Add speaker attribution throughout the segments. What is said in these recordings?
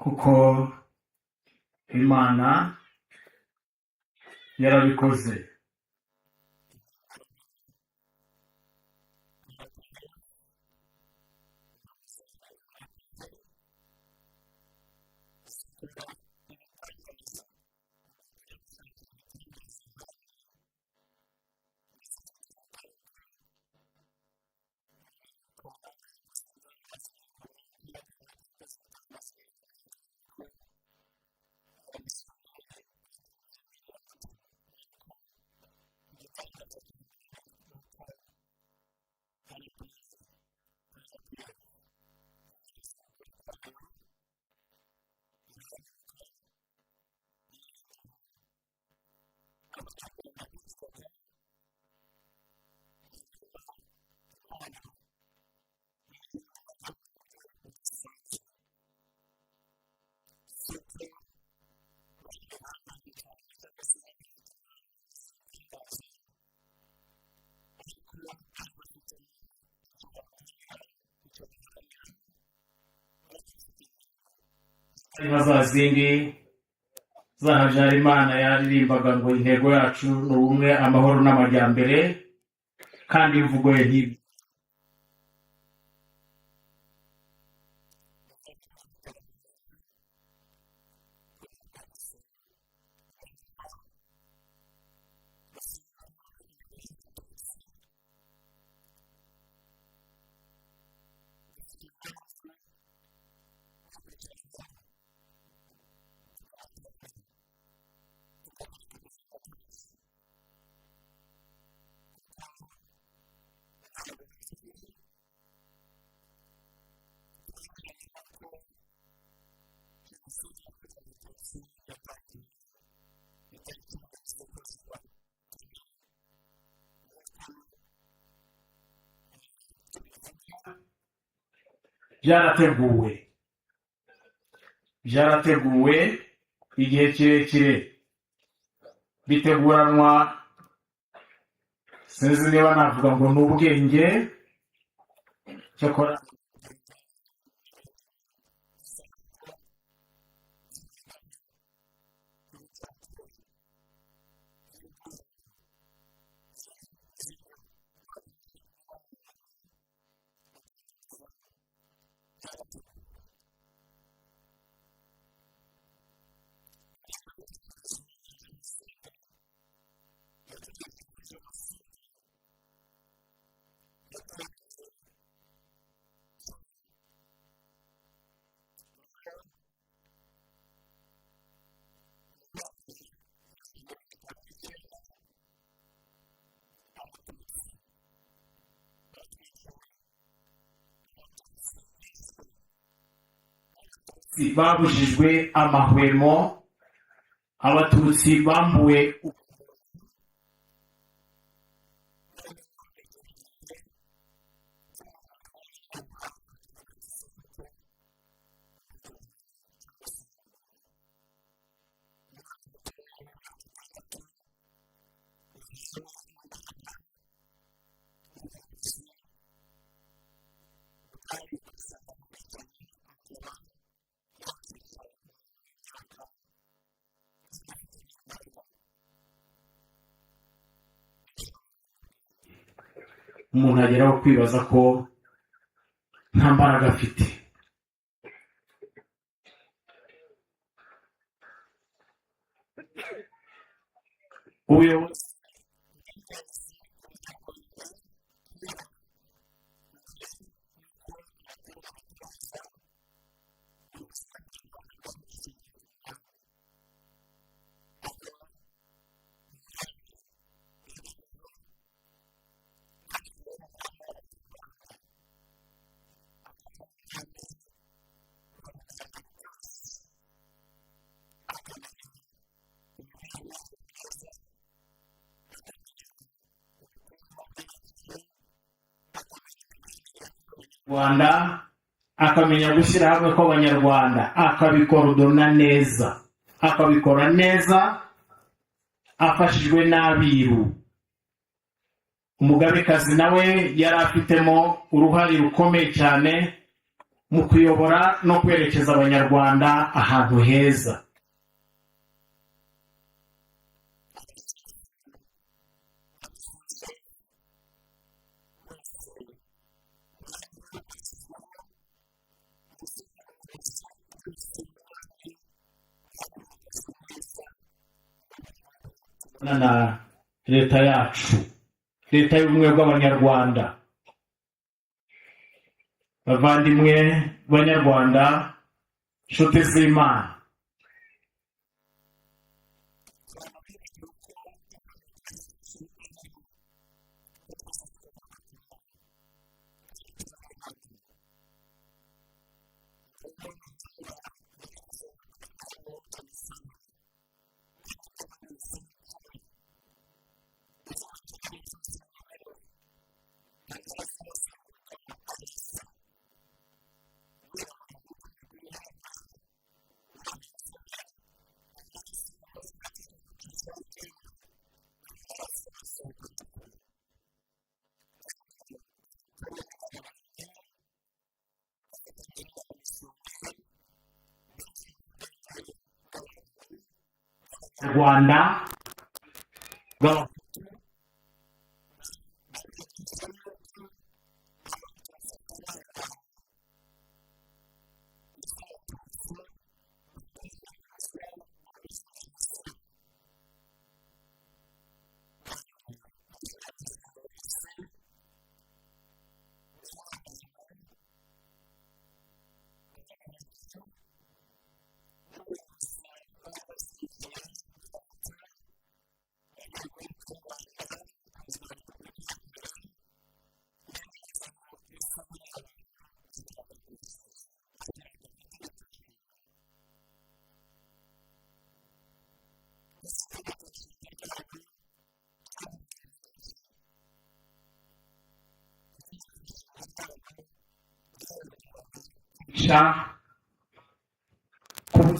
Speaker 1: Kuko Imana yarabikoze. Nka za zindi za Habyarimana yaririmbaga ngo intego yacu ni ubumwe, amahoro n'amajyambere, kandi imvugo ye ntibi. Byarateguwe, byarateguwe igihe kirekire, biteguranwa, sinzi niba navuga ngo ni ubwenge, cyakora babujijwe amahwemo, Abatutsi bambuwe. Umuntu ageraho kwibaza ko nta mbaraga afite. Ubuyobozi Rwanda, akamenya gushyira hamwe kw'Abanyarwanda, akabikorodona neza, akabikora neza afashijwe n'abiru. Umugabekazi nawe yari afitemo uruhare rukomeye cyane. Mu kuyobora no kwerekeza Abanyarwanda ahantu heza. Na leta yacu, Leta y'Ubumwe bw'Abanyarwanda. Bavandimwe banyarwanda, inshuti z'Imana, Rwanda bw'aba- sha ku-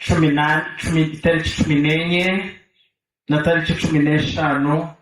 Speaker 1: cumi na cumi, itariki 14 na tariki 15.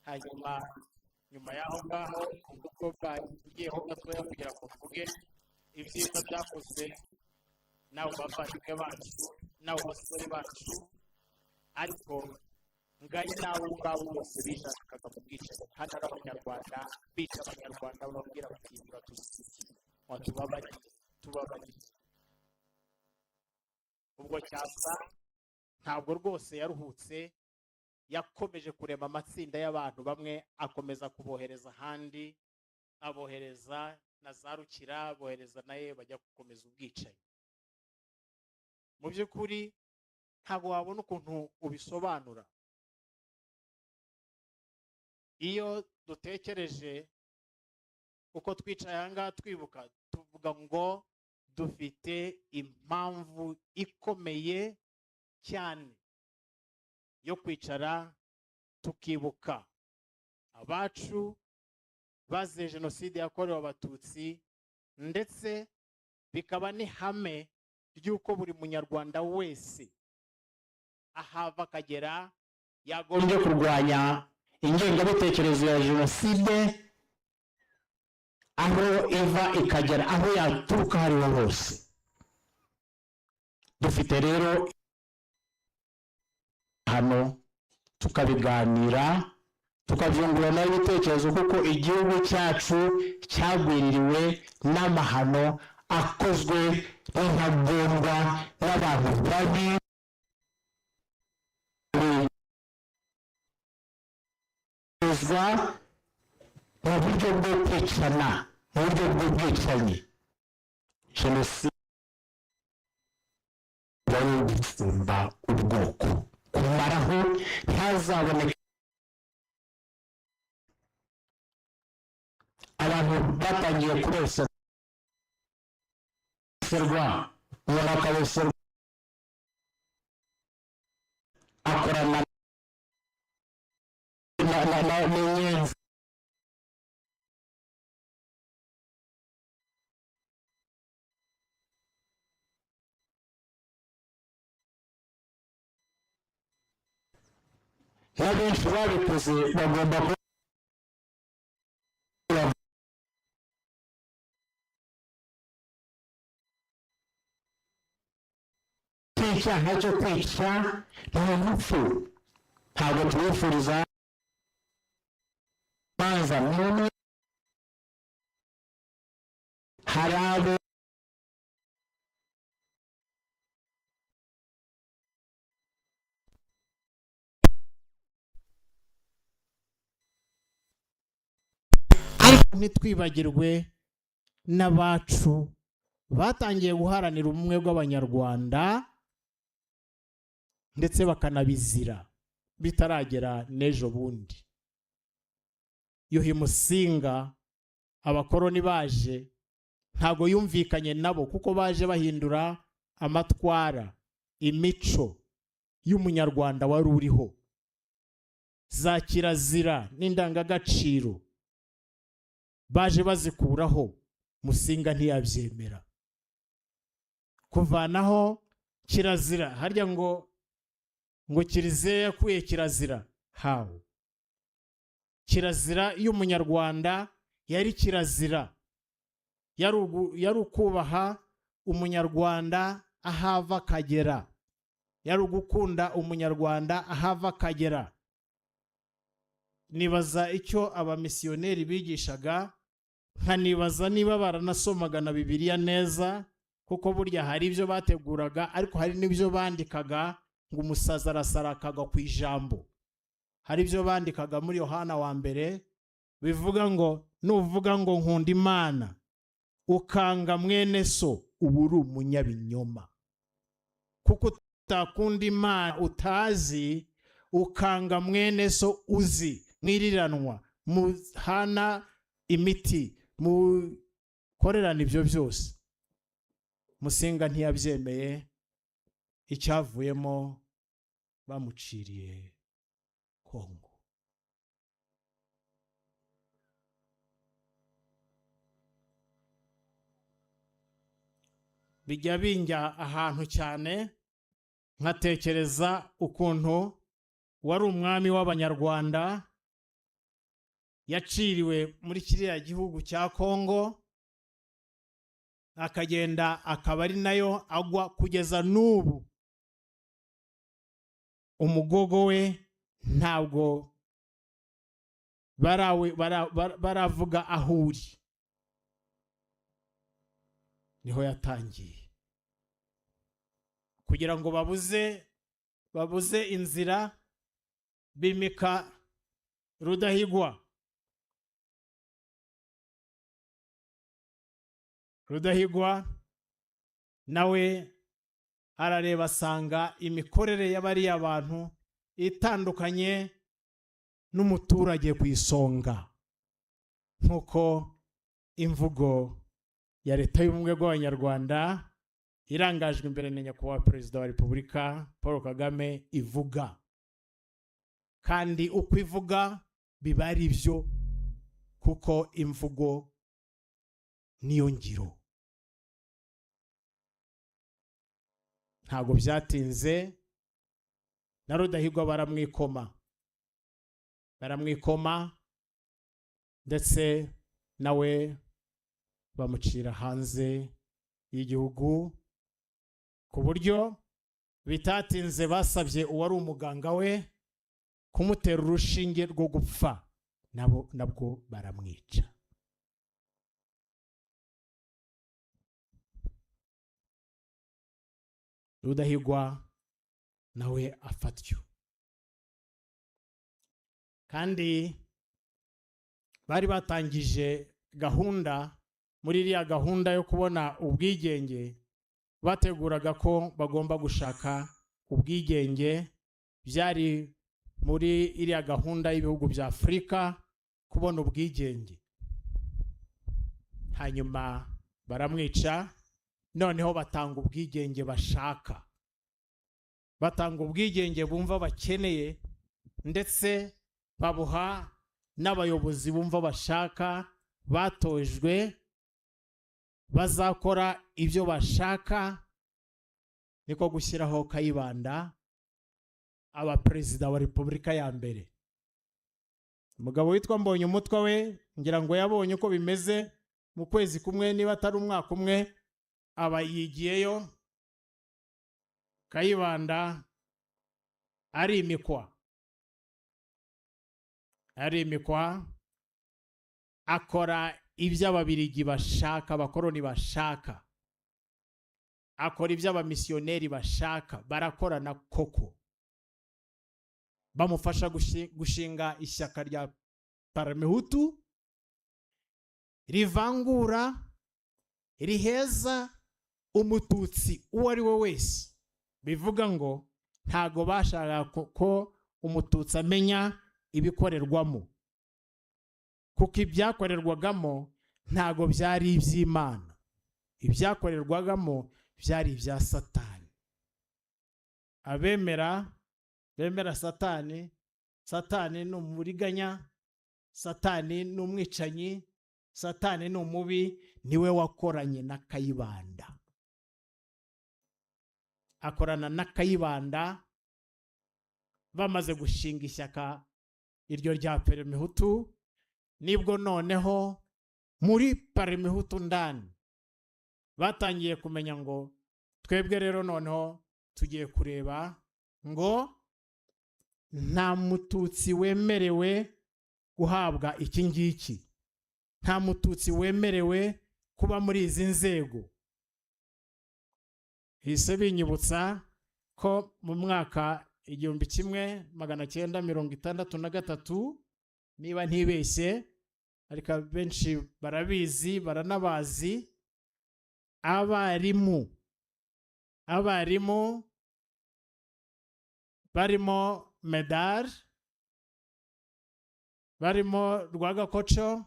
Speaker 1: Hanyuma nyuma y'aho ngaho, ubwo bagiyeho gatoya kugira ngo mvuge ibyiza byakozwe n'abo bavandimwe bacu n'abo basore bacu, ariko ngari n'abo ngabo bose bishakaga mu bwicanyi hano ari Abanyarwanda bica Abanyarwanda, bababwira bati: "Muratuzikiye, watubabariye, tubabariye." Ubwo Cyasa ntabwo rwose yaruhutse, yakomeje kurema amatsinda y'abantu bamwe, akomeza kubohereza ahandi, abohereza na za Rukira, abohereza naye bajya gukomeza ubwicanyi. Mu by'ukuri ntabwo wabona ukuntu ubisobanura. Iyo dutekereje uko twicaye aha ngaha twibuka, tuvuga ngo dufite impamvu ikomeye cyane yo kwicara tukibuka abacu bazize Jenoside yakorewe Abatutsi, ndetse bikaba n'ihame ry'uko buri Munyarwanda wese ahava akagera yagombye kurwanya ingengabitekerezo ya jenoside aho iva ikagera, aho yaturuka aho ariho hose. Dufite rero hano tukabiganira, tukabyunguranaho ibitekerezo, kuko igihugu cyacu cyagwiririwe n'amahano akozwe n'intagondwa n'abantu babi
Speaker 2: Irangizwa mu buryo bwo kwicana, mu buryo bw'ubwicanyi. Jenoside wari gutsemba ubwoko, kumaraho ntazaboneke. Abantu batangiye kubesherwa, umuntu akabesherwa akorana n'inyenzi. Na benshi babikoze bagomba kuba icyaha cyo kwica ni urupfu, ntabwo tubifuriza manza n'umwe. Hari abo
Speaker 1: Ariko ntitwibagirwe n'abacu batangiye guharanira ubumwe bw'Abanyarwanda, ndetse bakanabizira bitaragera n'ejo bundi. Yuhi Musinga, abakoroni baje ntago yumvikanye nabo, kuko baje bahindura amatwara, imico y'Umunyarwanda wari uriho, za kirazira n'indangagaciro baje bazikuraho. Musinga ntiyabyemera kuvanaho kirazira. Harya ngo kiliziya yakuye kirazira hawe? Kirazira y'Umunyarwanda yari kirazira, yari ukubaha Umunyarwanda ahava akagera, yari ugukunda Umunyarwanda ahava akagera. Nibaza icyo abamisiyoneri bigishaga, nkanibaza niba baranasomaga na Bibiliya neza, kuko burya hari ibyo bateguraga, ariko hari n'ibyo bandikaga ngo umusazi arasara akagwa ku ijambo. Hari ibyo bandikaga muri Yohana wa mbere bivuga ngo nuvuga ngo nkunda Imana ukanga mwene so, uba uri umunyabinyoma, kuko utakunda Imana utazi ukanga mwene so uzi. Mwiriranwa, muhana imiti, mukorerana ibyo byose. Musinga ntiyabyemeye, icyavuyemo bamuciriye Kongo. Bijya binjya ahantu cyane nkatekereza ukuntu wari umwami w'Abanyarwanda yaciriwe muri kiriya gihugu cya Kongo, akagenda akaba ari nayo agwa kugeza n'ubu. Umugogo we ntabwo baravuga aho uri, niho yatangiye kugira ngo babuze inzira, bimika Rudahigwa. Rudahigwa nawe arareba asanga imikorere y'abariya bantu itandukanye n'umuturage ku isonga, nk'uko imvugo ya Leta y'Ubumwe bw'Abanyarwanda irangajwe imbere na Nyakubahwa Perezida wa Repubulika Paul Kagame ivuga, kandi uko ivuga biba ari byo, kuko imvugo niyo ngiro. Ntabwo byatinze na Rudahigwa baramwikoma, ndetse nawe bamucira hanze y'igihugu, ku buryo bitatinze basabye uwari umuganga we kumutera urushinge rwo gupfa, nabo nabwo baramwica. Rudahigwa nawe afatyo. Kandi Bari batangije gahunda, muri iriya gahunda yo kubona ubwigenge, bateguraga ko bagomba gushaka ubwigenge. Byari muri iriya gahunda y'ibihugu bya Afurika kubona ubwigenge. Hanyuma baramwica, noneho batanga ubwigenge bashaka, batanga ubwigenge bumva bakeneye, ndetse babuha n'abayobozi bumva bashaka, batojwe, bazakora ibyo bashaka. Niko gushyiraho Kayibanda aba perezida wa repubulika ya mbere. Umugabo witwa Mbonyumutwa we, ngira ngo yabonye uko bimeze, mu kwezi kumwe, niba atari umwaka umwe, aba yigiyeyo. Kayibanda arimikwa, arimikwa, akora ibyo Ababirigi bashaka, abakoroni bashaka, akora ibyo abamisiyoneri bashaka. Barakorana koko, bamufasha gushinga ishyaka rya Parmehutu rivangura, riheza Umututsi uwo ari we wese. Bivuga ngo ntago bashakaga ko Umututsi amenya ibikorerwamo, kuko ibyakorerwagamo ntago byari iby'Imana, ibyakorerwagamo byari ibya Satani. Abemera bemera Satani. Satani ni umuriganya, Satani ni umwicanyi, Satani ni umubi. Niwe wakoranye na Kayibanda, akorana na Kayibanda. Bamaze gushinga ishyaka iryo rya Parmehutu, nibwo noneho muri Parmehutu ndani batangiye kumenya ngo twebwe rero noneho tugiye kureba ngo nta Mututsi wemerewe guhabwa iki ngiki, nta Mututsi wemerewe kuba muri izi nzego. Hise binyibutsa ko mu mwaka 1963, niba ntibeshye, ariko benshi barabizi, baranabazi, abarimu barimo Medard, barimo Rwagakoco,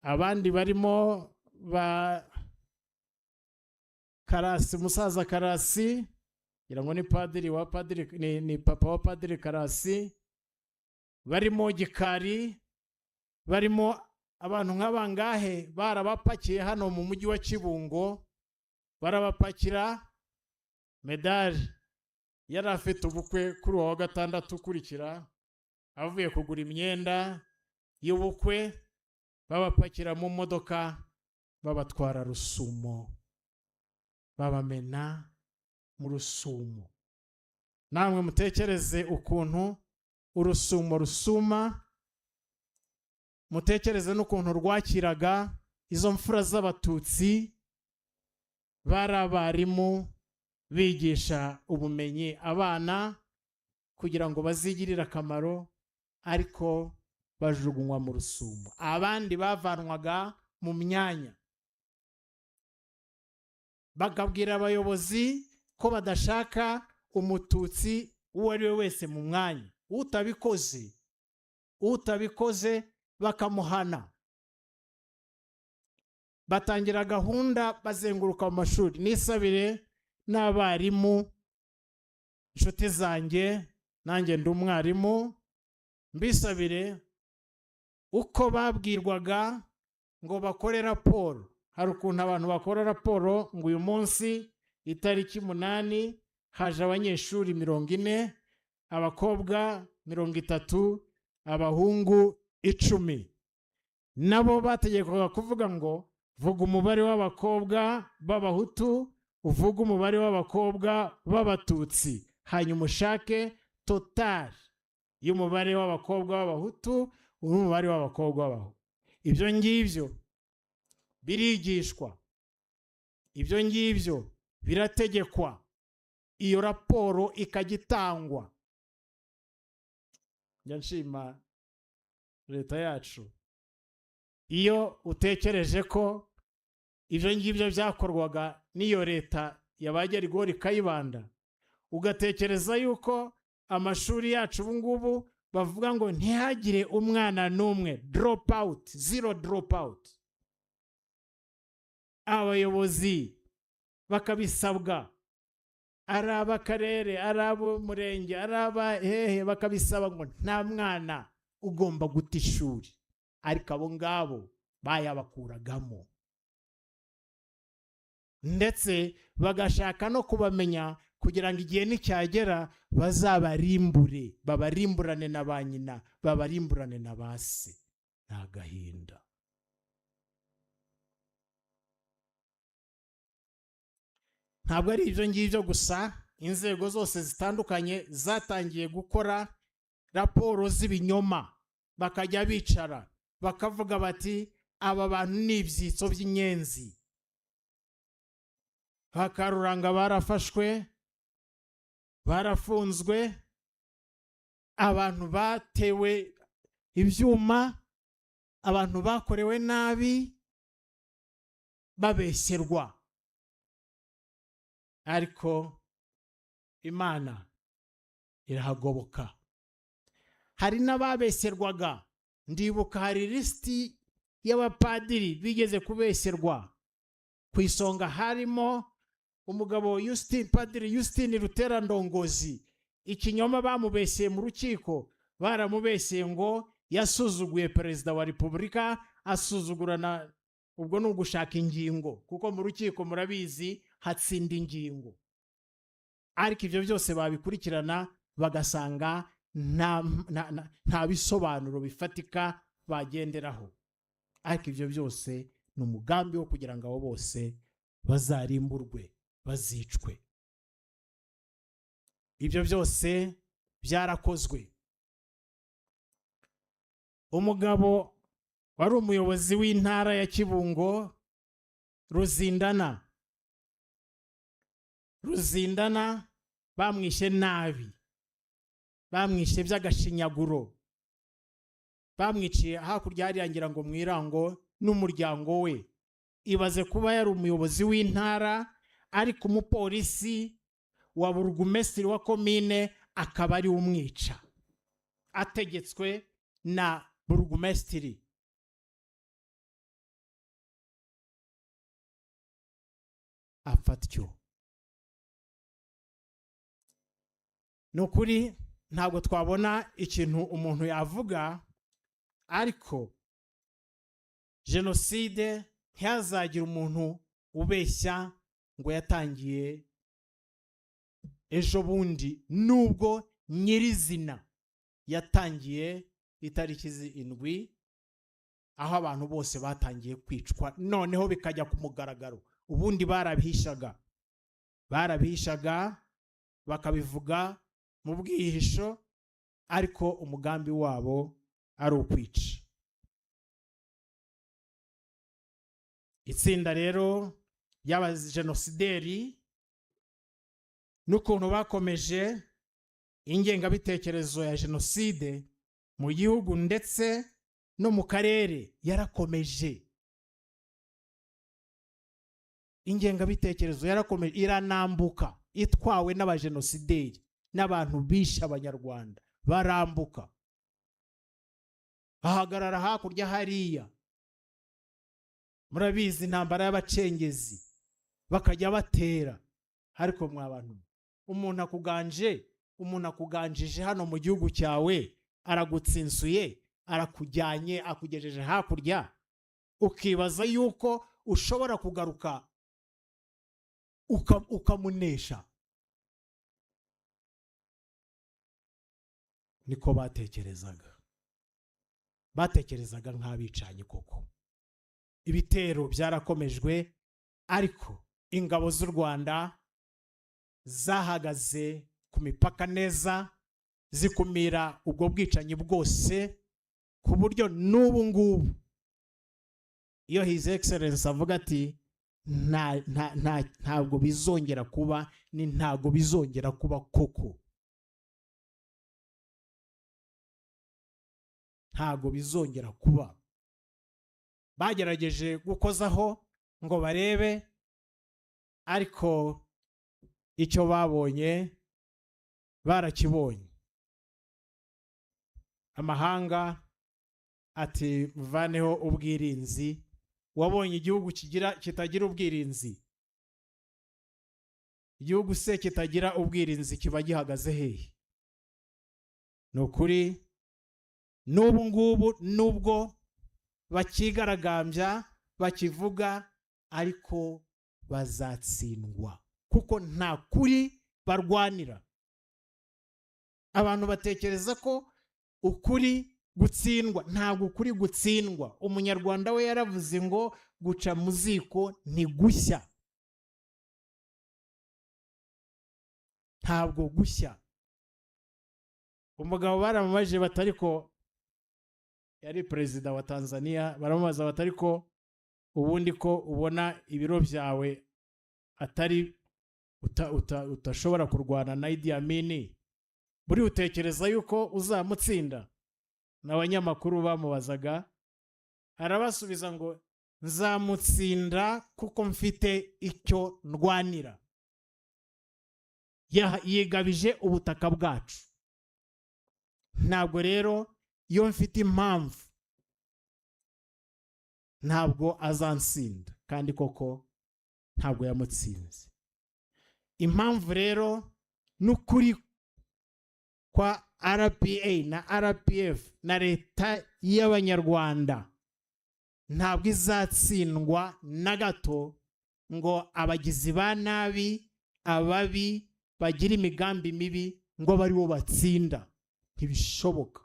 Speaker 1: abandi barimo ba Karasi, umusaza Karasi, ngira ngo ni padiri wa padiri, ni papa wa padiri Karasi, barimo Gikari, barimo abantu nk'abangahe, barabapakiye hano mu mujyi wa Kibungo, barabapakira. Medard yari afite ubukwe kuri uwo wa gatandatu ukurikira, avuye kugura imyenda y'ubukwe, babapakira mu modoka, babatwara Rusumo, babamena mu Rusumo. Namwe mutekereze ukuntu urusumo rusuma, mutekereze n'ukuntu rwakiraga izo mfura z'Abatutsi bari abarimu, bigisha ubumenyi abana kugira ngo bazigirire akamaro, ariko bajugunywa mu rusumo. Abandi bavanwaga mu myanya, bakabwira abayobozi ko badashaka Umututsi uwo ari we wese mu mwanya. Utabikoze bakamuhana. Batangira gahunda, bazenguruka mu mashuri. Nisabire n'abarimu inshuti zanjye, nanjye ndi umwarimu, mbisabire uko babwirwaga ngo bakore raporo. Hari ukuntu abantu bakora raporo ngo uyu munsi itariki 8 haje abanyeshuri 40, abakobwa 30, abahungu 10. Nabo bategekwaga kuvuga ngo vuga umubare w'abakobwa b'Abahutu, uvuge umubare w'abakobwa b'Abatutsi, hanyuma ushake total y'umubare w'abakobwa b'Abahutu n'umubare w'abakobwa b'Abahutu. Ibyo ngibyo birigishwa, ibyo ngibyo birategekwa, iyo raporo ikajya itangwa. Njya nshima Leta yacu, iyo utekereje ko ibyo ngibyo byakorwaga n'iyo leta ya ba Gerigori Kayibanda, ugatekereza yuko amashuri yacu ubu ngubu bavuga ngo ntihagire umwana n'umwe drop out, zero drop out, abayobozi bakabisabwa, ari ab'akarere, ari ab'umurenge, ari aba hehe, bakabisaba ngo nta mwana ugomba guta ishuri, ariko abo ngabo bayabakuragamo, ndetse bagashaka no kubamenya kugira ngo igihe nicyagera bazabarimbure, babarimburane na ba nyina, babarimburane na ba se. Ni agahinda. Ntabwo ari ibyo ngibyo gusa, inzego zose zitandukanye zatangiye gukora raporo z'ibinyoma, bakajya bicara bakavuga bati aba bantu ni ibyitso by'inyenzi. Bakaruranga barafashwe, barafunzwe, abantu batewe ibyuma, abantu bakorewe nabi, babeshyerwa. Ariko Imana irahagoboka. Hari n'ababeshyerwaga, ndibuka hari lisiti y'abapadiri bigeze kubeshyerwa, ku isonga harimo umugabo Justin, Padiri Justin Ruterandongozi. Ikinyoma bamubeshyeye mu rukiko, baramubeshyeye ngo yasuzuguye Perezida wa Repubulika, asuzugurana, ubwo ni ugushaka ingingo, kuko mu rukiko murabizi hatsinda ingingo. Ariko ibyo byose babikurikirana bagasanga nta bisobanuro bifatika bagenderaho. Ariko ibyo byose ni umugambi wo kugira ngo abo bose bazarimburwe, bazicwe. Ibyo byose byarakozwe. Umugabo wari umuyobozi w'intara ya Kibungo, Ruzindana, Ruzindana bamwishe nabi, bamwishe by'agashinyaguro, bamwiciye hakurya hariya ngira ngo mu Irango n'umuryango we. Ibaze kuba yari umuyobozi w'intara, ariko umupolisi wa burugumesitiri wa komine akaba ari umwica, ategetswe na burugumesitiri. Afatyo. Ni ukuri ntabwo twabona ikintu umuntu yavuga, ariko jenoside ntihazagire umuntu ubeshya ngo yatangiye ejo bundi, nubwo nyirizina yatangiye itariki 7, aho abantu bose batangiye kwicwa, noneho bikajya ku mugaragaro. Ubundi barabihishaga bakabivuga mu bwihisho, ariko umugambi wabo ari ukwica. Itsinda rero ry'abajenosideri n'ukuntu bakomeje ingengabitekerezo ya jenoside mu gihugu ndetse no mu karere yarakomeje. Ingengabitekerezo yarakomeje iranambuka, itwawe n'abajenosideri n'abantu bishe Abanyarwanda, barambuka bahagarara hakurya hariya. Murabizi intambara y'abacengezi, bakajya batera. Ariko mwa bantu, umuntu akuganje, umuntu akuganjije hano mu gihugu cyawe, aragutsinsuye, arakujyanye, akugejeje hakurya, ukibaza yuko ushobora kugaruka ukamunesha. Niko batekerezaga, batekerezaga nk'abicanyi koko. Ibitero byarakomejwe, ariko ingabo z'u Rwanda zahagaze ku mipaka neza, zikumira ubwo bwicanyi bwose, ku buryo n'ubu ngubu iyo His Excellency avuga ati ntabwo bizongera kuba, ni ntabwo bizongera kuba koko. Ntabwo bizongera kuba. Bagerageje gukozaho ngo barebe, ariko icyo babonye barakibonye. Amahanga ati: "Muvaneho ubwirinzi." Wabonye igihugu kigira kitagira ubwirinzi? Igihugu se kitagira ubwirinzi kiba gihagaze hehe? Ni ukuri, n'ubu ngubu nubwo bakigaragambya, bakivuga, ariko bazatsindwa kuko nta kuri barwanira. Abantu batekereza ko ukuri gutsindwa. Ntabwo ukuri gutsindwa. Umunyarwanda we yaravuze ngo: "Guca mu ziko ntigushya." Ntabwo gushya. Umugabo baramubaje bati ariko, yari perezida wa Tanzania, baramubaza bati: "Ariko ubundi ko ubona ibiro byawe atari utashobora kurwana na Idi Amin, buri utekereza yuko uzamutsinda?" N'abanyamakuru bamubazaga. Arabasubiza ngo: "Nzamutsinda kuko mfite icyo ndwanira." Yigabije ubutaka bwacu. Ntabwo rero iyo mfite impamvu, ntabwo azansinda. Kandi koko ntabwo yamutsinze. Impamvu rero n'ukuri kwa RPA na RPF na leta y'Abanyarwanda ntabwo izatsindwa na gato ngo abagizi ba nabi, ababi bagira imigambi mibi, ngo abe aribo batsinda. Ntibishoboka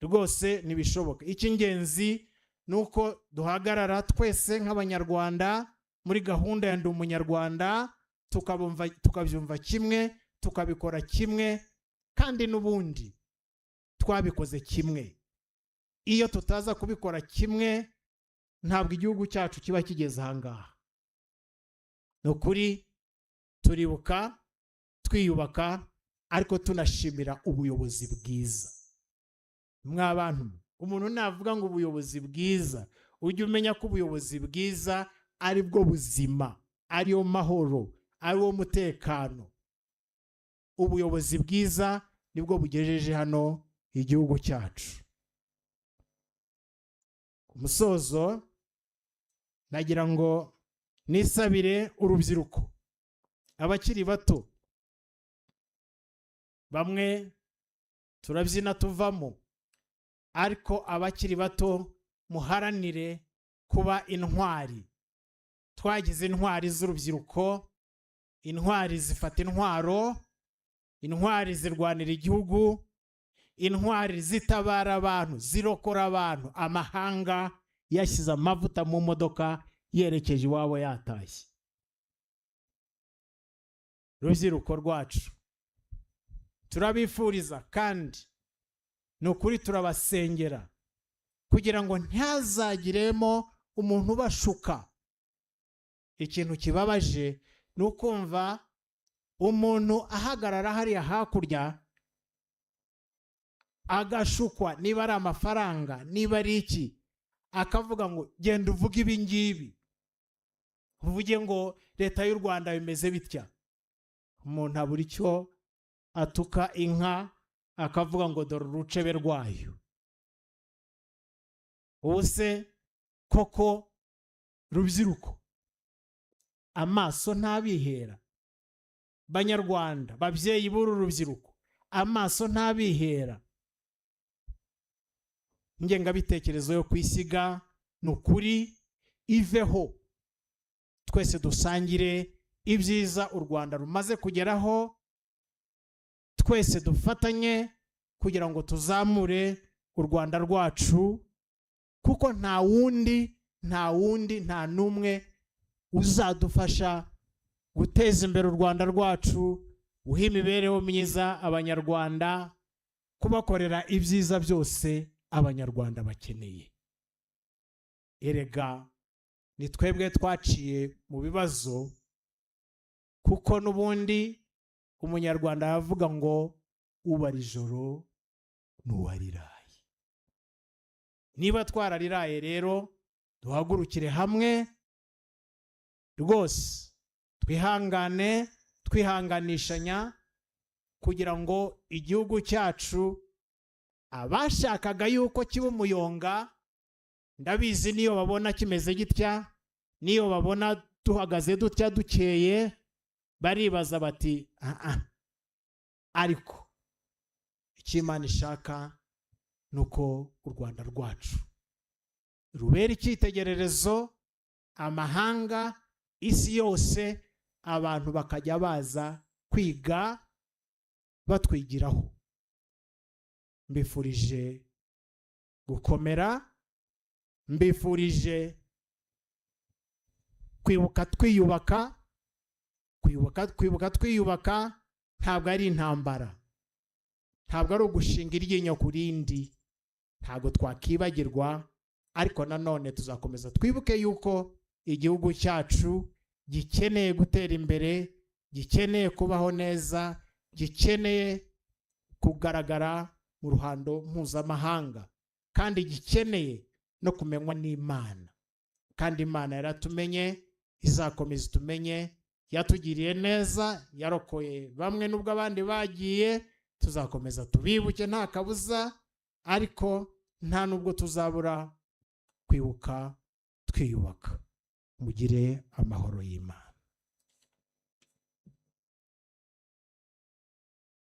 Speaker 1: rwose, ntibishoboka. Icy'ingenzi ni uko duhagarara twese nk'Abanyarwanda muri gahunda ya Ndi Umunyarwanda, tukabyumva kimwe, tukabikora kimwe. Kandi n'ubundi twabikoze kimwe. Iyo tutaza kubikora kimwe, ntabwo igihugu cyacu kiba kigeze ahangaha. Ni ukuri, turibuka twiyubaka, ariko tunashimira ubuyobozi bwiza. Mwa bantu, umuntu navuga ngo ubuyobozi bwiza, ujye umenya ko ubuyobozi bwiza ari bwo buzima, ariyo mahoro, ari wo mutekano. Ubuyobozi bwiza nibwo bugejeje hano igihugu cyacu. Ku musozo, nagira ngo nisabire urubyiruko, abakiri bato. Bamwe turabyina tuvamo, ariko abakiri bato, muharanire kuba intwari. Twagize intwari z'urubyiruko, intwari zifata intwaro, intwari zirwanira igihugu, intwari zitabara abantu, zirokora abantu amahanga yashyize amavuta mu modoka yerekeje iwabo yatashye. Rubyiruko rwacu, turabifuriza kandi ni ukuri turabasengera kugira ngo ntihazagiremo umuntu ubashuka. Ikintu kibabaje ni ukumva umuntu ahagarara hariya hakurya agashukwa, niba ari amafaranga, niba ari iki, akavuga ngo: "Genda uvuge ibi ngibi, uvuge ngo leta y'u Rwanda bimeze bitya." Umuntu abura icyo atuka inka, akavuga ngo: "Dore urucebe rwayo." Ubu se koko, rubyiruko, amaso ntabihera? Banyarwanda, babyeyi b'uru rubyiruko, amaso ntabihera? Ingengabitekerezo yo kwisiga, ni ukuri, iveho. Twese dusangire ibyiza u Rwanda rumaze kugeraho. Twese dufatanye kugira ngo tuzamure u Rwanda rwacu, kuko nta wundi, nta wundi, nta n'umwe uzadufasha guteza imbere u Rwanda rwacu, guha imibereho myiza Abanyarwanda, kubakorera ibyiza byose Abanyarwanda bakeneye. Erega ni twebwe twaciye mu bibazo, kuko n'ubundi Umunyarwanda aravuga ngo: "Ubara ijoro Ni uwariraye. Niba twarariraye rero, duhagurukire hamwe rwose, twihangane, twihanganishanya, kugira ngo igihugu cyacu, abashakaga yuko kiba umuyonga, ndabizi niyo babona kimeze gitya, niyo babona duhagaze dutya dukeye, baribaza bati: "Ah ah." Ariko icyo Imana ishaka ni uko u Rwanda rwacu rubera icyitegererezo amahanga, isi yose, abantu bakajya baza kwiga batwigiraho. Mbifurije gukomera, mbifurije kwibuka twiyubaka. Kwibuka twiyubaka ntabwo ari intambara, ntabwo ari ugushinga iryinyo ku rindi. Ntabwo twakibagirwa, ariko nanone tuzakomeza twibuke yuko igihugu cyacu gikeneye gutera imbere, gikeneye kubaho neza, gikeneye kugaragara mu ruhando mpuzamahanga, kandi gikeneye no kumenywa n'Imana. Kandi Imana yaratumenye, izakomeza itumenye. Yatugiriye neza, yarokoye bamwe nubwo abandi bagiye. Tuzakomeza tubibuke nta kabuza, ariko nta nubwo tuzabura kwibuka twiyubaka. Mugire amahoro y'Imana.